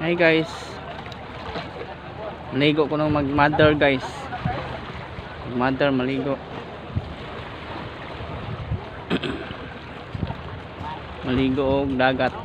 Hi guys. Maligo ko nung mag-mother, guys. Mag-mother maligo. Maligo og dagat.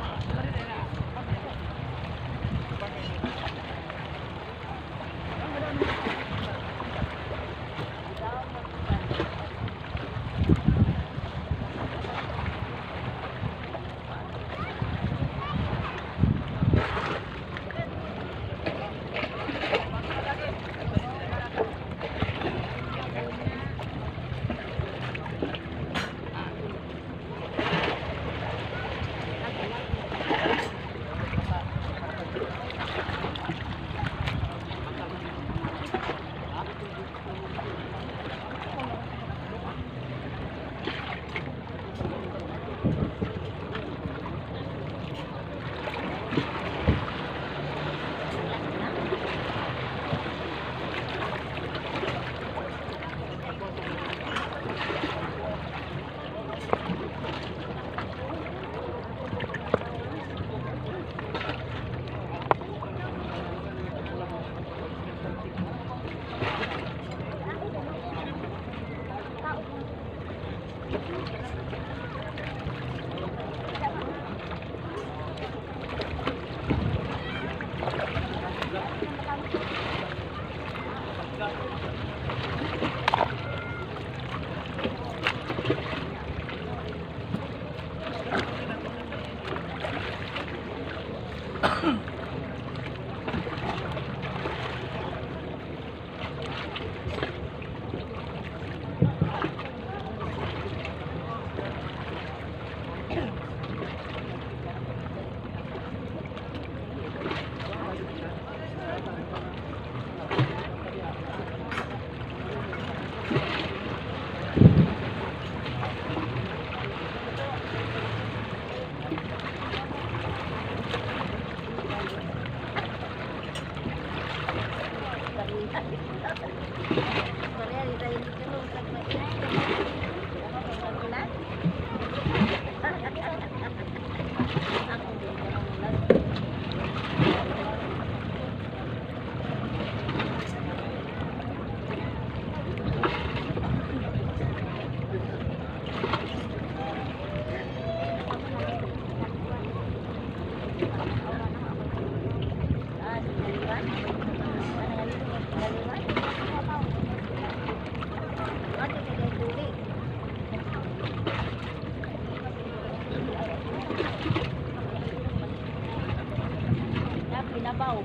Pinabaw.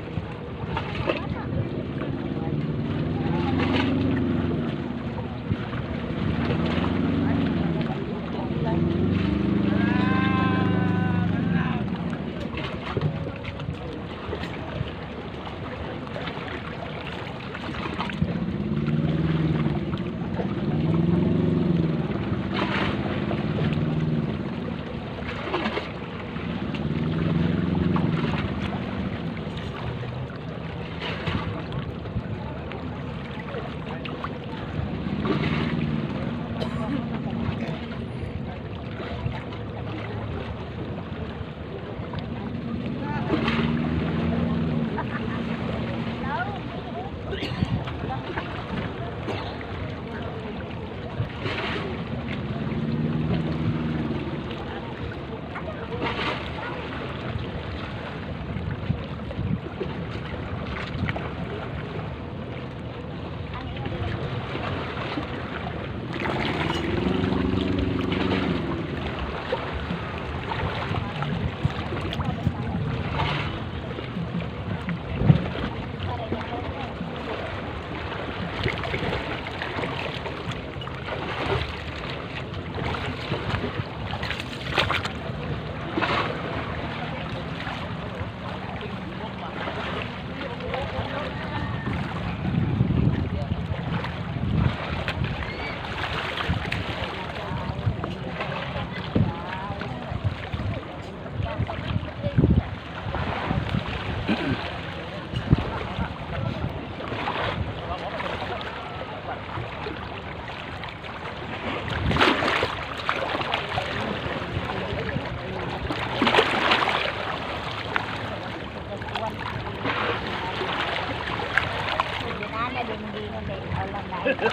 Ito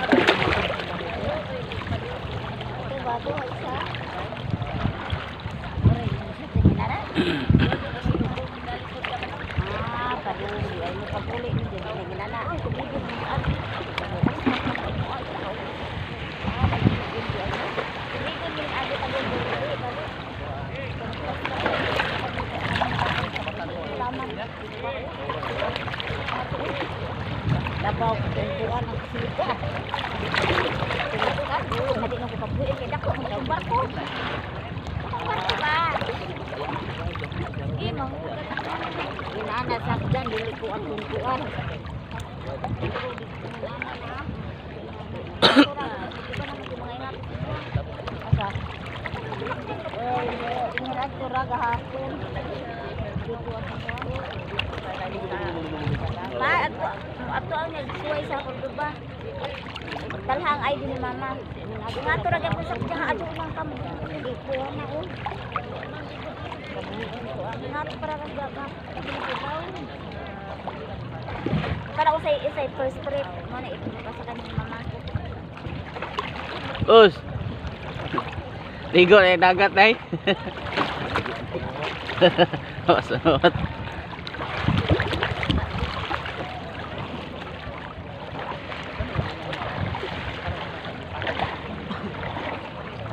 bago isa. Aray, isa sa ginara. Ah, paduli. Ay, mo paguli ni dyan. Ay, ginana. Ay, kumigil mo. Labaw, tungkuan ang sita. Madi na ko kabuhi kay dako ang barko. Ang barko ba? Sige, mangugat ako. Inana sakdan dili ko ang tungkuan. Asa? Eh, ingat ko ra gahapon. Pa, ato, ato ang nagsuway sa Cordoba. Talhang ID ni mama. Nga to ra gyapon sa kanya adto lang kamo. Di ko na oh. Nga to para ra gaga. Para usay isay first trip mo na ipinapa sa kanyang mama. Us. Ligo na yung dagat ay. Salamat.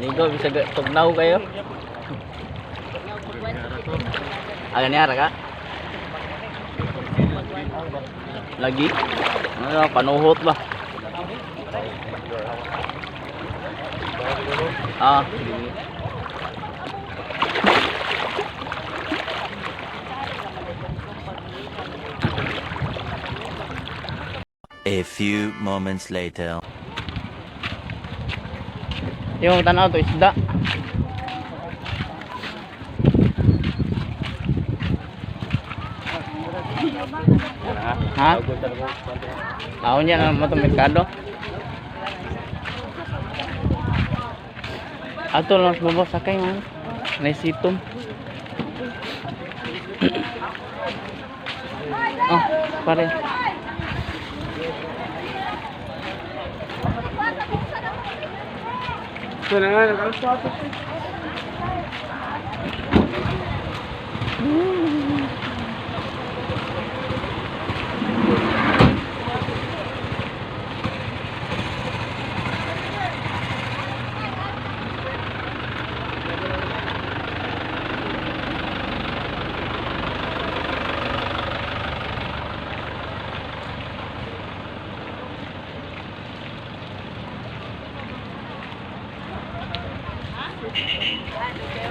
Ligo bisag tugnaw kayo. Aga niya ra ka? Lagi? Ano, panuhot ba? Ah, sige. A few moments later. Yung tanaw to isda. Ha? Taon niya na mo to merkado. Ato lang sa baba sakay man. Naisitom. Oh, pare. Ito na nga, nag-alas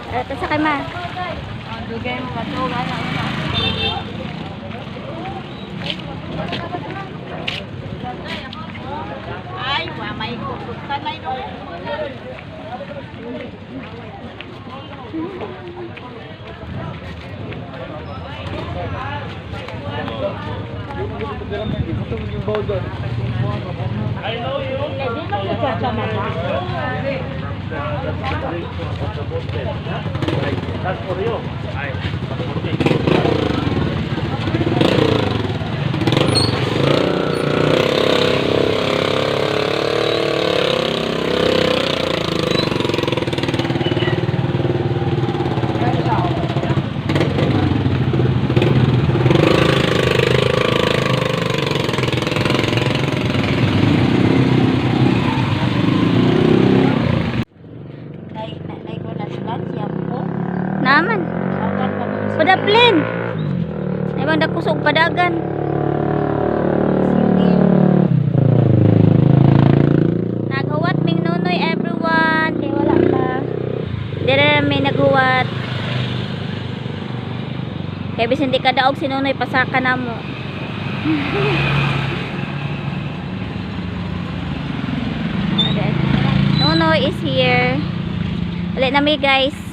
Eh, ta sakay ma. Dugay mo matuga na. Ay, wa may kukutan ay do. Nay nay ko na sila siya po. Naman. Akan pa mo. Padaplin. Ay bang dakusog padagan. Naghuwat ming nonoy everyone. Kay wala pa. Dire may naghuwat. Kay bisin di ka daog si Nonoy pasaka na mo. Nonoy is here. Ulit na mi guys.